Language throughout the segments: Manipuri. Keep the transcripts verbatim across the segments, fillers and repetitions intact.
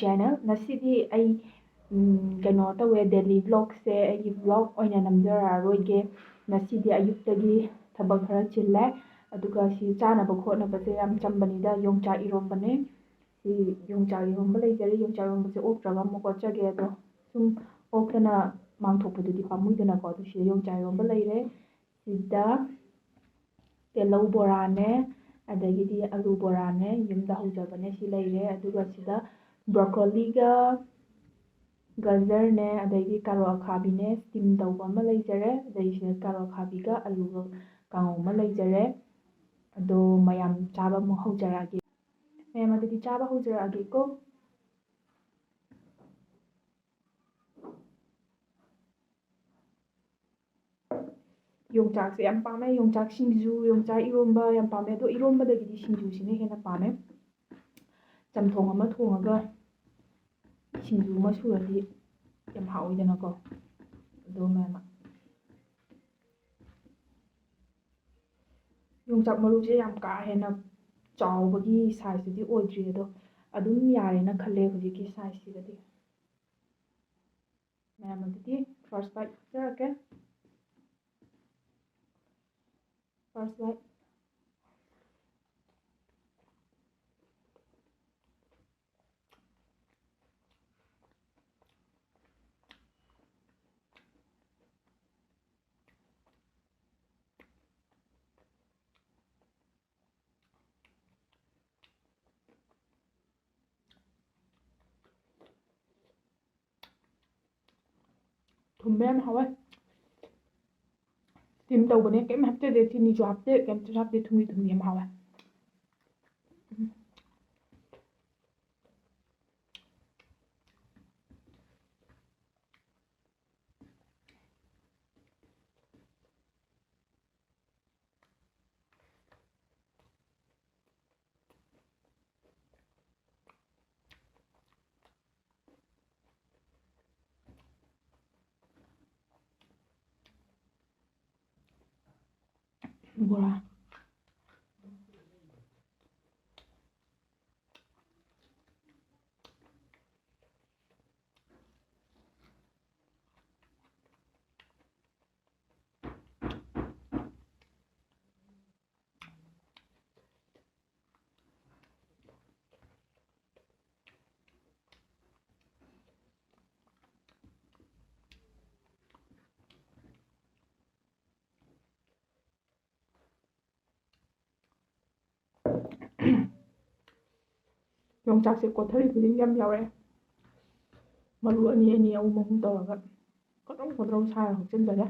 Channel꯫ ꯉꯁꯤꯗꯤ ꯑꯩ, ꯎꯝ, ꯀꯩꯅꯣ ꯇꯧꯋꯦ, daily vlogꯁꯦ ꯑꯩꯒꯤ vlog ꯑꯣꯏꯅ ꯅꯝꯖꯔꯛꯑꯔꯣꯏꯒꯦ꯫ ꯉꯁꯤꯗꯤ ꯑꯌꯨꯛꯇꯒꯤ ꯊꯕꯛ ꯈꯔ ꯆꯤꯜꯂꯦ, ꯑꯗꯨꯒ ꯁꯤ ꯆꯥꯅꯕ ꯈꯣꯠꯅꯕꯁꯦ ꯌꯥꯝ ꯆꯝꯕꯅꯤꯗ, ꯌꯣꯡꯆꯥꯛ ꯏꯔꯣꯝꯕꯅꯦ꯫ ꯁꯤ ꯌꯣꯡꯆꯥꯛ ꯏꯔꯣꯝꯕ ꯂꯩꯖꯔꯦ꯫ ꯌꯣꯡꯆꯥꯛ ꯏꯔꯣꯝꯕꯁꯦ ꯑꯣꯛꯇ꯭ꯔꯒ ꯑꯃꯨꯛ ꯀꯣꯠꯆꯒꯦ, ꯑꯗꯣ ꯁꯨꯝ ꯑꯣꯛꯇꯅ ꯃꯥꯡꯊꯣꯛꯄꯗꯨꯗꯤ ꯄꯥꯝꯃꯨꯏꯗꯅꯀꯣ꯫ ꯑꯗꯨ ꯁꯤꯗ ꯌꯣꯡꯆꯥꯛ ꯏꯔꯣꯝꯕ ꯂꯩꯔꯦ꯫ ꯁꯤꯗ ꯇꯤꯜꯍꯧ ꯕꯣꯔꯥꯅꯦ, ꯑꯗꯒꯤꯗꯤ ꯑꯂꯨ ꯕꯣꯔꯥꯅꯦ, ꯌꯨꯝꯗ ꯍꯧꯖꯕꯅꯦ, ꯁꯤ ꯂꯩꯔꯦ꯫ ꯑꯗꯨꯒ ꯁꯤꯗ broccoliꯒ ꯒꯖꯔꯅꯦ, ꯑꯗꯒꯤ ꯀꯥꯔꯣꯠ ꯑꯈꯥꯕꯤꯅꯦ, steam ꯇꯧꯕ ꯑꯃ ꯂꯩꯖꯔꯦ꯫ ꯑꯗꯩ ꯁꯤꯗ ꯀꯥꯔꯣꯠ ꯑꯈꯥꯕꯤꯒ ꯑꯂꯨꯒ ꯀꯥꯡꯉꯧ ꯑꯃ ꯂꯩꯖꯔꯦ꯫ ꯑꯗꯣ ꯃꯌꯥꯝ ꯆꯥꯕ ꯑꯃꯨꯛ ꯍꯧꯖꯔꯛꯑꯒꯦ꯫ ꯃꯌꯥꯝ ꯑꯗꯨꯗꯤ ꯆꯥꯕ ꯍꯧꯖꯔꯛꯑꯒꯦꯀꯣ꯫ ꯌꯣꯡꯆꯥꯛꯁꯦ ꯌꯥꯝ ꯄꯥꯝꯃꯦ꯫ ꯌꯣꯡꯆꯥꯛ ꯁꯤꯡꯖꯨ, ꯌꯣꯡꯆꯥꯛ ꯏꯔꯣꯝꯕ ꯌꯥꯝ ꯄꯥꯝꯃꯦ꯫ ꯑꯗꯣ ꯏꯔꯣꯝꯕꯗꯒꯤꯗꯤ ꯁꯤꯡꯖꯨꯁꯤꯅ ꯍꯦꯟꯅ ꯄꯥꯝꯃꯦ꯫ ꯆꯝꯊꯣꯡ ꯑꯃ ꯊꯣꯡꯉꯒ ꯁꯤꯡꯖꯨ ꯑꯃ ꯁꯨꯔꯗꯤ ꯌꯥꯝ ꯍꯥꯎꯋꯤꯗꯅꯀꯣ꯫ ꯑꯗꯣ ꯃꯌꯥꯝ, ꯌꯣꯡꯆꯥꯛ ꯃꯔꯨꯁꯦ ꯌꯥꯝ ꯀꯥ ꯍꯦꯟꯅ ꯆꯥꯎꯕꯒꯤ sizeꯇꯨꯗꯤ ꯑꯣꯏꯗ꯭ꯔꯤ, ꯑꯗꯣ ꯑꯗꯨꯝ ꯌꯥꯔꯦꯅ ꯈꯜꯂꯦ ꯍꯧꯖꯤꯛꯀꯤ sizeꯁꯤꯒꯗꯤ꯫ ꯃꯌꯥꯝ ꯑꯗꯨꯗꯤ first bite ꯄꯤꯖꯔꯛꯀꯦ꯫ First bite꯫ ꯊꯨꯝꯃꯦ, ꯌꯥꯝ ꯍꯥꯎꯋꯦ꯫ Steam ꯇꯧꯕꯅꯦ, ꯀꯩꯝ ꯍꯥꯞꯆꯗꯦ, ꯆꯤꯅꯤꯁꯨ ꯍꯥꯞꯇꯦ, ꯀꯩꯝꯇꯁꯨ ꯍꯥꯞꯇꯦ, ꯊꯨꯝꯂꯤ ꯊꯨꯝꯂꯤ ꯌꯥꯝ ꯍꯥꯎꯋꯦ꯫ ꯎꯝ꯫ ꯕꯣꯔꯥ꯫ ꯌꯣꯡꯆꯥꯛꯁꯦ ꯀꯣꯊꯔꯤ ꯈꯨꯗꯤꯡꯒꯤ ꯌꯥꯝ ꯌꯥꯎꯔꯛꯑꯦ꯫ ꯃꯔꯨ ꯑꯅꯤ ꯑꯅꯤ, ꯑꯍꯨꯝ ꯑꯍꯨꯝ ꯇꯧꯔꯒ ꯀꯣꯗ꯭ꯔꯣꯡ ꯀꯣꯗ꯭ꯔꯣꯡ ꯁꯥꯔ ꯍꯥꯞꯆꯤꯟꯖꯔꯦ꯫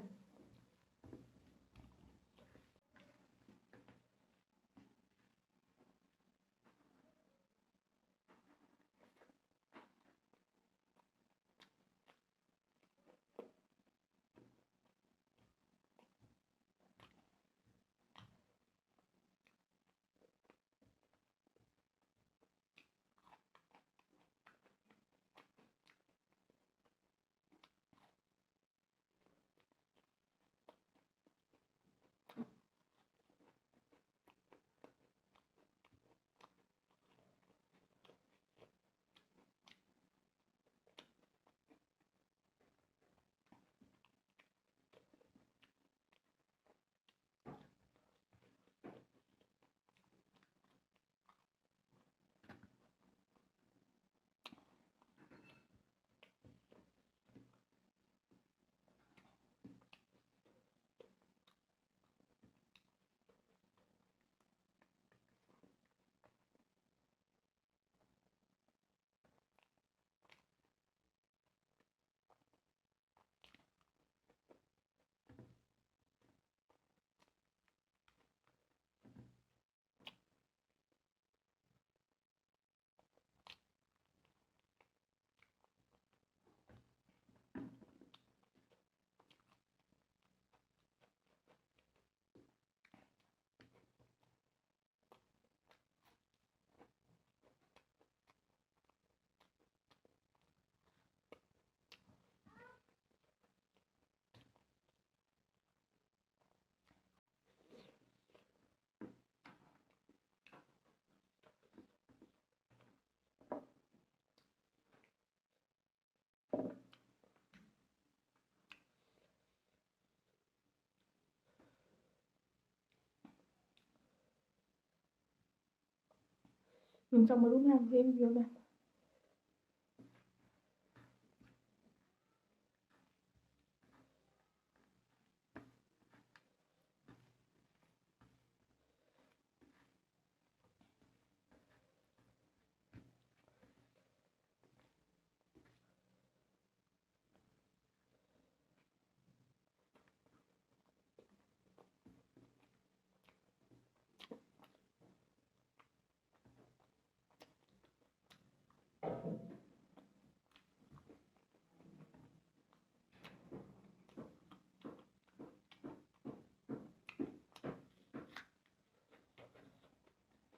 ꯌꯣꯡꯆꯥꯛ ꯃꯔꯨ ꯃꯌꯥꯝ ꯍꯦꯛꯏꯕ ꯃꯌꯥꯝ꯫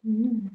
ꯎꯝ꯫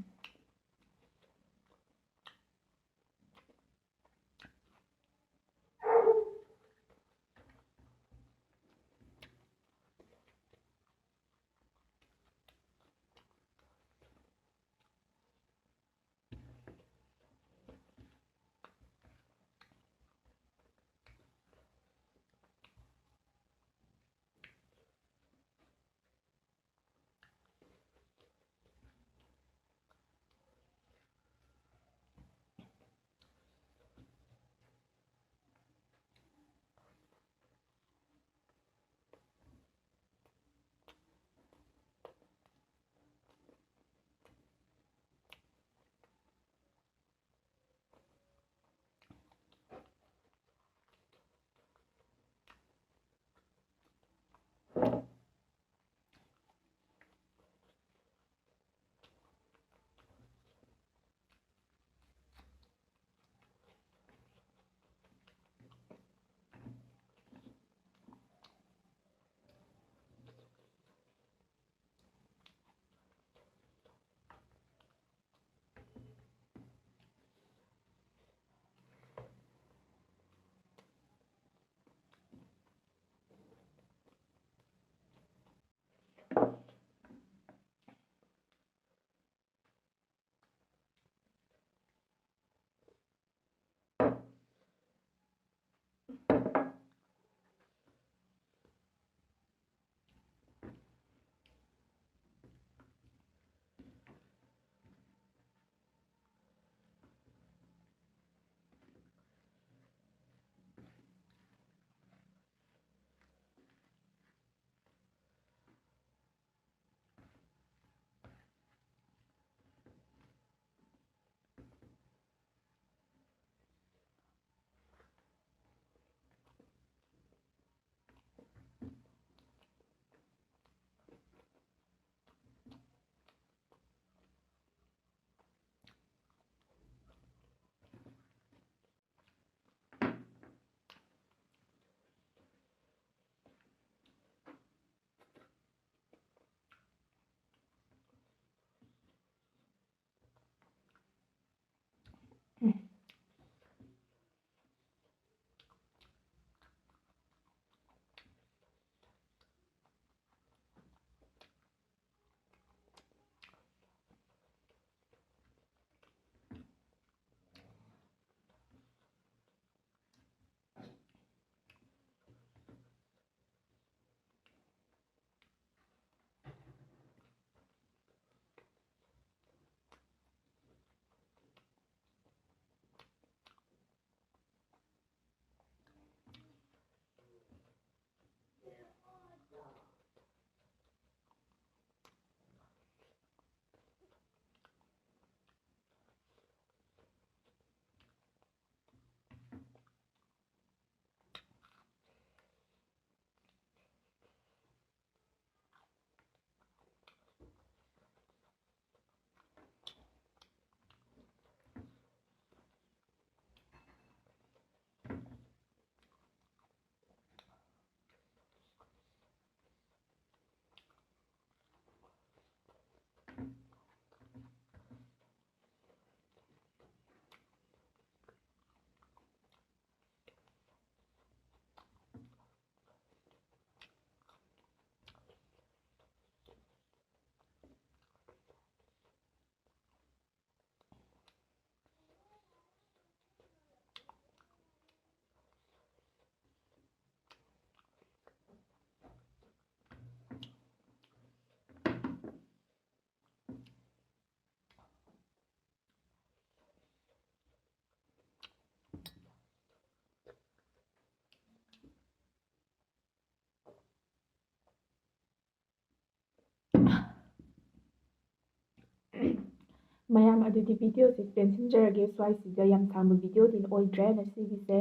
ꯃꯌꯥꯝ, ꯑꯗꯨꯗꯤ videoꯁꯦ ꯇꯦꯟꯁꯤꯟꯖꯔꯒꯦ꯫ ꯁ꯭ꯋꯥꯏꯁꯤꯗ ꯌꯥꯝ ꯁꯥꯡꯕ videoꯗꯤ ꯑꯣꯏꯗ꯭ꯔꯦ ꯉꯁꯤꯒꯤꯁꯦ꯫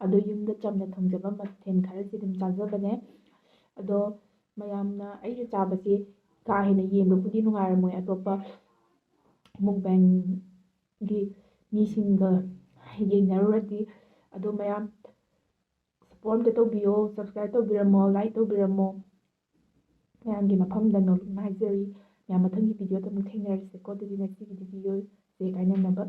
ꯑꯗꯣ ꯌꯨꯝꯗ ꯆꯝꯅ ꯊꯣꯡꯖꯕ ꯃꯊꯦꯜ ꯈꯔꯁꯤ ꯑꯗꯨꯝ ꯆꯥꯖꯕꯅꯦ꯫ ꯑꯗꯣ ꯃꯌꯥꯝꯅ ꯑꯩꯒꯤ ꯆꯥꯕꯁꯤ ꯀꯥ ꯍꯦꯟꯅ ꯌꯦꯡꯕꯕꯨꯗꯤ ꯅꯨꯡꯉꯥꯏꯔꯝꯃꯣꯏ ꯑꯇꯣꯞꯄ mukbangꯒꯤ ꯃꯤꯁꯤꯡꯒ ꯌꯦꯡꯅꯔꯨꯔꯗꯤ꯫ ꯑꯗꯣ ꯃꯌꯥꯝ support ꯑꯝꯇ ꯇꯧꯕꯤꯌꯣ, subscribe ꯇꯧꯕꯤꯔꯝꯃꯣ, like ꯇꯧꯕꯤꯔꯝꯃꯣ꯫ ꯃꯌꯥꯝꯒꯤ ꯃꯐꯝꯗ ꯅꯣꯂꯨꯛꯅ ꯍꯥꯏꯖꯔꯤ꯫ ꯃꯌꯥꯝ, ꯃꯊꯪꯒꯤ videoꯗ ꯑꯃꯨꯛ ꯊꯦꯡꯅꯔꯁꯦꯀꯣ꯫ ꯑꯗꯨꯗꯤ ꯉꯁꯤꯒꯤꯗꯤ videoꯁꯦ ꯀꯥꯏꯅꯅꯕ꯫